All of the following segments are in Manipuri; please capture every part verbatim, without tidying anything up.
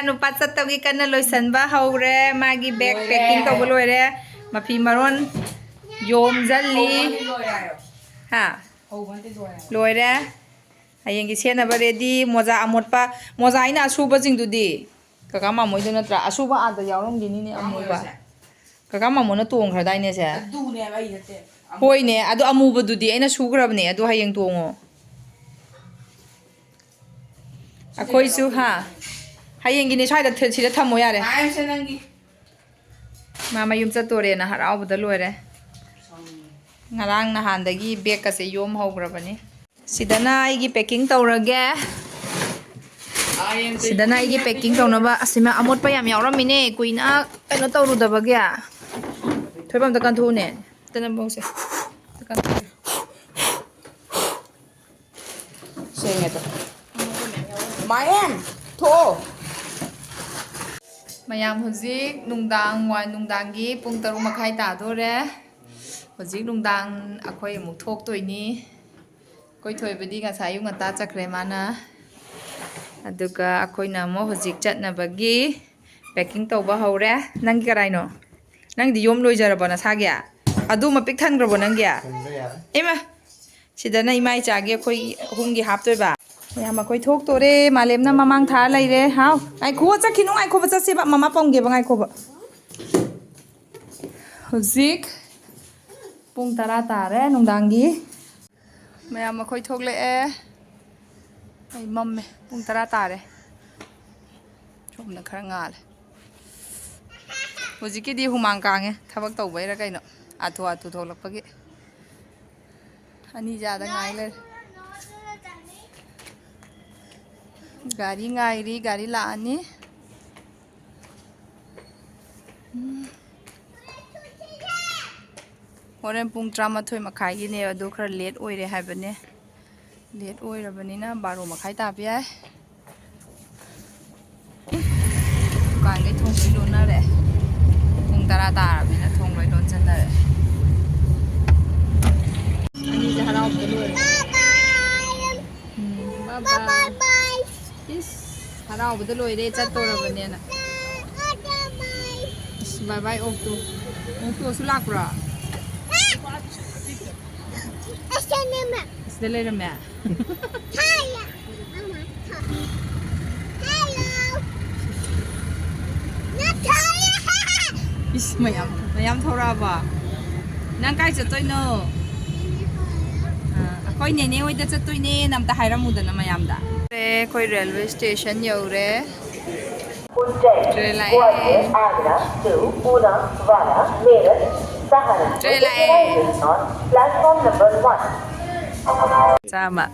ꯅꯨꯄꯥ ꯆꯠꯇꯧꯒꯤ ꯀꯟꯅ ꯂꯣꯏꯁꯟꯕ ꯍꯧꯔꯦ꯫ ꯃꯥꯒꯤ ꯕꯦꯒ ꯂꯣꯏꯔꯦ꯫ Packing ꯇꯧꯕ ꯂꯣꯏꯔꯦ꯫ ꯃꯐꯤ ꯃꯔꯣꯟ ꯌꯣꯝꯖꯜꯂꯤ꯫ ꯍꯧꯕꯗꯤ ꯂꯣꯏꯔꯦ ꯍꯥꯏꯌꯣ꯫ ꯍꯥ? ꯍꯧꯕꯗꯤ ꯂꯣꯏꯔꯦ ꯍꯥꯏꯌꯣ꯫ ꯂꯣꯏꯔꯦ꯫ ꯍꯌꯦꯡꯒꯤ ꯁꯦꯠꯅꯕ ready꯫ ꯃꯣꯖꯥ ꯑꯃꯣꯠꯄ, ꯃꯣꯖꯥ ꯑꯩꯅ ꯑꯁꯨꯕꯁꯤꯡꯗꯨꯗꯤ? ꯀꯀꯥ ꯃꯥꯃꯣꯏꯗ ꯅꯠꯇ꯭ꯔꯥ? ꯑꯁꯨꯕ ꯑꯥꯗ ꯌꯥꯎꯔꯝꯒꯤꯅꯤꯅꯦ ꯑꯃꯨꯕ꯫ ꯀꯀꯥ ꯃꯥꯃꯣꯏꯔꯣꯁꯦ? ꯀꯀꯥ ꯃꯥꯃꯣꯅ ꯇꯣꯡꯈ꯭ꯔꯗꯥꯏꯅꯦ ꯁꯦ? ꯑꯗꯨꯅꯦꯕ ꯑꯩ ꯅꯠꯇꯦ꯫ ꯍꯣꯏꯅꯦ, ꯑꯗꯨ ꯑꯃꯨꯕꯗꯨꯗꯤ ꯑꯩꯅ ꯁꯨꯈ꯭ꯔꯕꯅꯦ, ꯑꯗꯨ ꯍꯌꯦꯡ ꯇꯣꯡꯉꯣ꯫ ꯑꯩꯈꯣꯏꯁꯨ, ꯍꯥ? ꯍꯌꯦꯡꯒꯤꯅꯦ, ꯁ꯭ꯋꯥꯏꯗ ꯊ-, ꯁꯤꯗ ꯊꯝꯃꯣ ꯌꯥꯔꯦ꯫ ꯉꯥꯏꯌꯨꯁꯦ ꯅꯪꯒꯤ꯫ ꯃꯥ ꯃꯌꯨꯝ ꯆꯠꯇꯣꯔꯦꯅ ꯍꯔꯥꯎꯕꯗ ꯂꯣꯏꯔꯦ꯫ ꯁꯥꯎꯅꯤꯡꯉꯦ꯫ ꯉꯔꯥꯡ ꯅꯍꯥꯟꯗꯒꯤ ꯕꯦꯒꯀꯁꯦ ꯌꯣꯝ ꯍꯧꯈ꯭ꯔꯕꯅꯤ꯫ ꯁꯤꯗꯅ ꯑꯩꯒꯤ packing ꯇꯧꯔꯒꯦ꯫ ꯁꯤꯗꯅ ꯑꯩꯒꯤ packing ꯇꯧꯅꯕ꯫ ꯑꯁꯤꯃ ꯑꯃꯣꯠꯄ ꯌꯥꯝ ꯌꯥꯎꯔꯝꯃꯤꯅꯦ, ꯀꯨꯏꯅ ꯀꯩꯅꯣ ꯇꯧꯔꯨꯗꯕꯒꯤ꯫ ꯊꯣꯏꯕ, ꯑꯝꯇ ꯀꯟꯊꯣꯛꯎꯅꯦ꯫ ꯑꯝꯇ ꯅꯝꯕꯧꯁꯦ꯫ ꯑꯝꯇ ꯀꯟꯊꯣꯛꯎꯅꯦ꯫ ꯁꯦꯡꯉꯦ ꯇꯣ꯫ ꯃꯥꯏ ꯑꯦꯝ, ꯊꯣꯛꯑꯣ꯫ ꯃꯌꯥꯝ, ꯍꯧꯖꯤꯛ ꯅꯨꯡꯗꯥꯡ ꯋꯥꯏ-, ꯅꯨꯡꯗꯥꯡꯒꯤ ꯄꯨꯡ ꯇꯔꯨꯛ ꯃꯈꯥꯏ ꯇꯥꯗꯣꯔꯦ꯫ ꯍꯧꯖꯤꯛ ꯅꯨꯡꯗꯥꯡ ꯑꯩꯈꯣꯏ ꯑꯃꯨꯛ ꯊꯣꯛꯇꯣꯏꯅꯤ꯫ ꯑꯩꯈꯣꯏ ꯊꯣꯏꯕꯗꯤ ꯉꯁꯥꯏ ꯑꯌꯨꯛ ꯉꯟꯇꯥ ꯆꯠꯈ꯭ꯔꯦ ꯃꯥꯅ꯫ ꯑꯗꯨꯒ ꯑꯩꯈꯣꯏꯅ ꯑꯃꯨꯛ ꯍꯧꯖꯤꯛ ꯆꯠꯅꯕꯒꯤ packing ꯇꯧꯕ ꯍꯧꯔꯦ꯫ ꯅꯪꯒꯤ ꯀꯔꯥꯏꯅꯣ? ꯅꯪꯗꯤ ꯌꯣꯝ ꯂꯣꯏꯖꯔꯕꯣ ꯅꯁꯥꯒꯤ? ꯑꯗꯨꯃ ꯄꯤꯛ ꯊꯟꯈ꯭ꯔꯕꯣ ꯅꯪꯒꯤ? ꯊꯟꯕ ꯌꯥꯔꯦ꯫ ꯏꯃꯥ! ꯁꯤꯗꯅ ꯏꯃꯥ ꯏꯆꯥꯒꯤ ꯑꯩꯈꯣꯏ ꯑꯍꯨꯝꯒꯤ ꯍꯥꯞꯇꯣꯏꯕ꯫ ꯃꯌꯥꯝ ꯑꯩꯈꯣꯏ ꯊꯣꯛꯇꯣꯔꯦ꯫ ꯃꯥꯂꯦꯝꯅ ꯃꯃꯥꯡ ꯊꯥꯔ ꯂꯩꯔꯦ꯫ ꯍꯥꯎ, ꯉꯥꯏꯈꯣ, ꯆꯠꯈꯤꯅꯨ, ꯉꯥꯏꯈꯣꯕ, ꯆꯠꯁꯦꯕ, ꯃꯃꯥ ꯄꯝꯒꯦꯕ, ꯉꯥꯏꯈꯣꯕ꯫ ꯍꯧꯖꯤꯛ ꯄꯨꯡ ꯇꯔꯥ ꯇꯥꯔꯦ ꯅꯨꯡꯗꯥꯡꯒꯤ꯫ ꯃꯌꯥꯝ ꯑꯩꯈꯣꯏ ꯊꯣꯛꯂꯛꯑꯦ꯫ ꯑꯩ ꯃꯝꯃꯦ, ꯄꯨꯡ ꯇꯔꯥ ꯇꯥꯔꯦ꯫ ꯁꯣꯝꯗ ꯈꯔ ꯉꯥꯜꯂꯦ꯫ ꯍꯧꯖꯤꯛꯀꯤꯗꯤ ꯍꯨꯃꯥꯡ ꯀꯥꯡꯉꯦ, ꯊꯕꯛ ꯇꯧꯕꯩꯔꯥ ꯀꯩꯅꯣ, ꯑꯥꯊꯨ ꯑꯥꯊꯨ ꯊꯣꯛꯂꯛꯄꯒꯤ꯫ ꯑꯅꯤ ꯆꯥꯗ ꯉꯥꯏ ꯂꯩꯔꯦ꯫ ꯒꯥꯔꯤ ꯉꯥꯏꯔꯤ, ꯒꯥꯔꯤ ꯂꯥꯛꯑꯅꯤ꯫ ꯎꯝ꯫ ꯍꯣꯔꯦꯟ ꯄꯨꯡ ꯇꯔꯥꯃꯥꯊꯣꯏ ꯃꯈꯥꯏꯒꯤꯅꯦ, ꯑꯗꯨ ꯈꯔ late ꯑꯣꯏꯔꯦ ꯍꯥꯏꯕꯅꯦ꯫ Late ꯑꯣꯏꯔꯕꯅꯤꯅ ꯕꯥꯔꯣ ꯃꯈꯥꯏ ꯇꯥꯕ ꯌꯥꯏ꯫ ꯗꯨꯀꯥꯟꯈꯩ ꯊꯣꯡ ꯂꯣꯏ ꯂꯣꯟꯅꯔꯦ꯫ ꯄꯨꯡ ꯇꯔꯥ ꯇꯥꯔꯕꯅꯤꯅ ꯊꯣꯡ ꯂꯣꯏ ꯂꯣꯟꯁꯤꯟꯅꯔꯦ꯫ ꯑꯅꯤꯁꯦ ꯍꯔꯥꯎꯕꯗ ꯂꯣꯏꯔꯦ꯫ ꯎꯝ, bye bye. Bye bye. Kiss. ꯍꯔꯥꯎꯕꯗ ꯂꯣꯏꯔꯦ, ꯆꯠꯇꯣꯔꯕꯅꯦꯅ꯫ ꯑꯁ, bye bye ꯑꯣꯛꯇꯣ꯫ ꯑꯣꯛꯇꯣꯁꯨ ꯂꯥꯛꯄ꯭ꯔꯣ? ꯑꯁꯤꯗ ꯂꯩꯔꯝꯃꯦ? ꯏꯁ, ꯃꯌꯥꯝ, ꯃꯌꯥꯝ ꯊꯣꯔꯛꯑꯕꯣ? ꯅꯪ ꯀꯥꯏ ꯆꯠꯇꯣꯏꯅꯣ? ꯑ, ꯑꯩꯈꯣꯏ ꯅꯦꯅꯦ ꯍꯣꯏꯗ ꯆꯠꯇꯣꯏꯅꯦꯅ ꯑꯝꯇ ꯍꯥꯏꯔꯝꯃꯨꯗꯅ ꯃꯌꯥꯝꯗ꯫ ꯑꯦ, ꯑꯩꯈꯣꯏ ꯔꯦꯜꯋꯦ ꯁ꯭ꯇꯦꯁꯟ ꯌꯧꯔꯦ꯫ ꯎꯖ꯭ꯖꯩꯟ, ꯇ꯭ꯔꯦꯟ ꯂꯥꯛꯑꯦ꯫ ꯒ꯭ꯋꯥꯂꯤꯌꯔ, ꯑꯒ꯭ꯔꯥ, ꯇꯨ, ꯎꯅꯥ, ꯋꯥꯔꯥ, ꯃꯦꯔꯠ, ꯁꯍꯥꯔꯟꯄꯨꯔ꯫ ꯇ꯭ꯔꯦꯟ ꯂꯥꯛꯑꯦ꯫ Arrivals on platform number one. ꯆꯥꯝꯃ꯫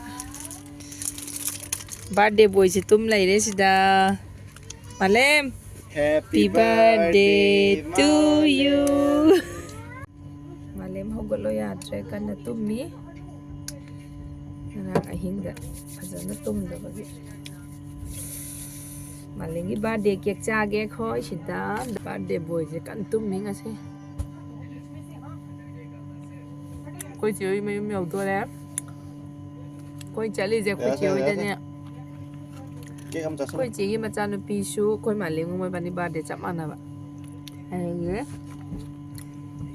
Birthday boyꯁꯦ ꯇꯨꯝ ꯂꯩꯔꯦ ꯁꯤꯗ꯫ ꯃꯥꯂꯦꯝ꯫ Happy birthday to you. ꯃꯥꯂꯦꯝ ꯍꯧꯒꯠꯂꯣ ꯌꯥꯗ꯭ꯔꯦ, ꯀꯟꯅ ꯇꯨꯝꯃꯤ꯫ ꯉꯔꯥꯡ ꯑꯍꯤꯡꯗ ꯐꯖꯅ ꯇꯨꯝꯗꯕꯒꯤ꯫ ꯃꯥꯂꯦꯝꯒꯤ birthday cake ꯆꯥꯒꯦ ꯑꯩꯈꯣꯏ ꯁꯤꯗ꯫ Birthday boyꯁꯦ ꯀꯟꯅ ꯇꯨꯝꯃꯤ ꯉꯁꯤ꯫ ꯑꯩꯈꯣꯏ ꯆꯦ ꯍꯣꯏ ꯃꯌꯨꯝ ꯌꯧꯗꯣꯔꯦ꯫ ꯑꯩꯈꯣꯏ ꯆꯠꯂꯤꯁꯦ ꯑꯩꯈꯣꯏ ꯌꯥꯔꯦ, ꯆꯦ ꯌꯥꯔꯦ, ꯍꯣꯏꯗꯅꯦ꯫ ꯌꯥꯔꯦ꯫ Cake ꯑꯃ ꯆꯥꯁꯜꯂꯣ꯫ ꯑꯩꯈꯣꯏ ꯆꯦꯒꯤ ꯃꯆꯥꯅꯨꯄꯤꯁꯨ ꯑꯩꯈꯣꯏ ꯃꯥꯂꯦꯝꯒ ꯃꯣꯏꯕꯥꯅꯤ birthday ꯆꯞ ꯃꯥꯟꯅꯕ꯫ ꯑꯗꯒꯤ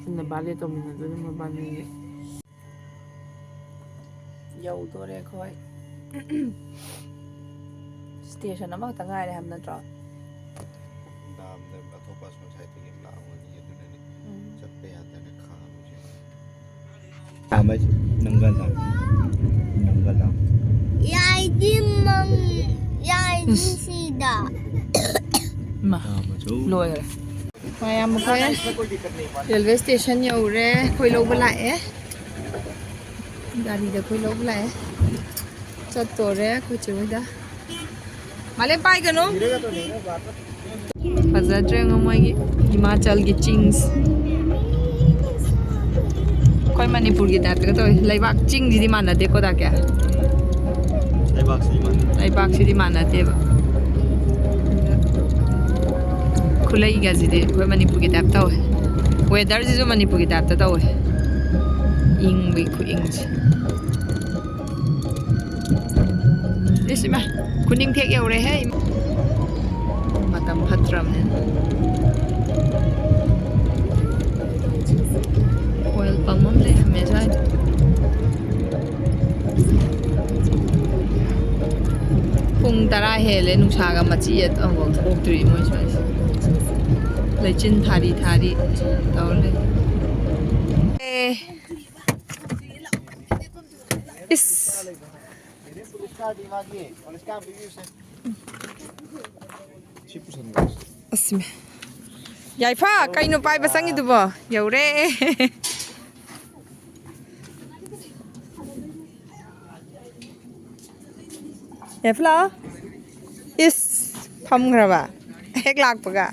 ꯁꯤꯅ birthday ꯇꯧꯃꯤꯟꯅꯗꯣꯏꯅꯤ ꯃꯣꯏꯕꯥꯅꯤꯒꯤ꯫ ꯌꯧꯗꯣꯔꯦ ꯑꯩꯈꯣꯏ꯫ Station ꯑꯃꯈꯛꯇ ꯉꯥꯏꯔꯦ ꯍꯥꯏꯕ ꯅꯠꯇ꯭ꯔꯣ? ꯗꯥꯝꯗ ꯑꯇꯣꯞꯄ ꯑꯁꯣꯝ side ꯇꯒꯤ ꯂꯥꯛꯑꯝꯒꯅꯤ, ꯑꯗꯨꯅꯅꯦ ꯎꯝ꯫ ꯆꯠꯄ ꯌꯥꯗꯅ ꯈꯥꯝꯃꯤꯁꯦ꯫ ꯂꯥꯝꯕ ꯍꯥꯏꯁꯦ ꯅꯪꯒ ꯂꯥꯝ-, ꯅꯪꯒ ꯂꯥꯝ-, ꯌꯥꯏꯗꯤ ꯃꯪ-, ꯌꯥꯏꯗꯤ ꯏꯁ꯫ ꯁꯤꯗ꯫ ꯏꯃꯥ, ꯂꯥꯝꯕꯁꯨ꯫ ꯂꯣꯏꯔꯦ꯫ ꯃꯌꯥꯝ ꯑꯩꯈꯣꯏ railway station ꯌꯧꯔꯦ꯫ ꯑꯩꯈꯣꯏ ꯂꯧꯕ ꯂꯥꯛꯑꯦ꯫ ꯒꯥꯔꯤꯗ ꯑꯩꯈꯣꯏ ꯂꯧꯕ ꯂꯥꯛꯑꯦ꯫ ꯆꯠꯇꯣꯔꯦ ꯑꯩꯈꯣꯏ ꯆꯦ ꯍꯣꯏꯗ꯫ ꯃꯥꯂꯦꯝ ꯄꯥꯏꯒꯅꯨ꯫ ꯐꯖꯗ꯭ꯔꯦ ꯉꯣ ꯃꯣꯏꯒꯤ ꯍꯤꯃꯥꯆꯜꯒꯤ ꯆꯤꯡꯁ꯫ ꯑꯩꯈꯣꯏ ꯃꯅꯤꯄꯨꯔꯒꯤ type ꯇꯒ ꯇꯧꯋꯤ꯫ ꯂꯩꯕꯥꯛ ꯆꯤꯡꯁꯤꯗꯤ ꯃꯥꯟꯅꯗꯦꯀꯣ, ꯗꯥ ꯀꯦ? ꯂꯩꯕꯥꯛꯁꯤꯗꯤ ꯃꯥꯟꯅꯗꯦ꯫ ꯂꯩꯕꯥꯛꯁꯤꯗꯤ ꯃꯥꯟꯅꯗꯦꯕ꯫ ꯈꯨꯂꯩꯒꯁꯤꯗꯤ ꯑꯩꯈꯣꯏ ꯃꯅꯤꯄꯨꯔꯒꯤ type ꯇꯧꯋꯦ꯫ Weather ꯁꯤꯁꯨ ꯃꯅꯤꯄꯨꯔꯒꯤ type ꯇ ꯇꯧꯋꯦ꯫ ꯏꯪꯕꯒꯤ ꯈꯨꯏꯪꯁꯦ꯫ ꯏꯁ ꯏꯃꯥ, ꯈꯨꯅꯤꯡ ꯊꯦꯛ ꯌꯧꯔꯦꯍꯦ ꯏꯃꯥ꯫ ꯌꯥꯝ ꯐꯠꯇ꯭ꯔꯕꯅꯤꯅ꯫ ꯑꯣꯏꯜ ꯄꯝ ꯑꯃ ꯂꯩꯔꯝꯃꯦ ꯁ꯭ꯋꯥꯏꯗ꯫ ꯄꯨꯡ ꯇꯔꯥ ꯍꯦꯜꯂꯦ, ꯅꯨꯡꯁꯥꯒ ꯃꯆꯤ ꯑꯃꯐꯥꯎ ꯊꯣꯛꯇ꯭ꯔꯤ ꯃꯣꯏ ꯁ꯭ꯋꯥꯏꯁꯦ꯫ ꯂꯩꯆꯤꯟ ꯊꯥꯔꯤ ꯊꯥꯔꯤ ꯇꯧꯔ ꯂꯩ꯫ ꯑꯦ꯫ ꯏꯁ꯫ ꯑꯁ, ꯌꯥꯏꯐ, ꯀꯩꯅꯣ ꯄꯥꯏꯕ ꯆꯪꯉꯤꯗꯨꯕꯣ? ꯌꯧꯔꯦ꯫ ꯌꯥꯏꯐ ꯂꯥꯛꯑꯣ꯫ ꯏꯁ, ꯐꯝꯈ꯭ꯔꯕ? ꯍꯦꯛ ꯂꯥꯛꯄꯒ꯫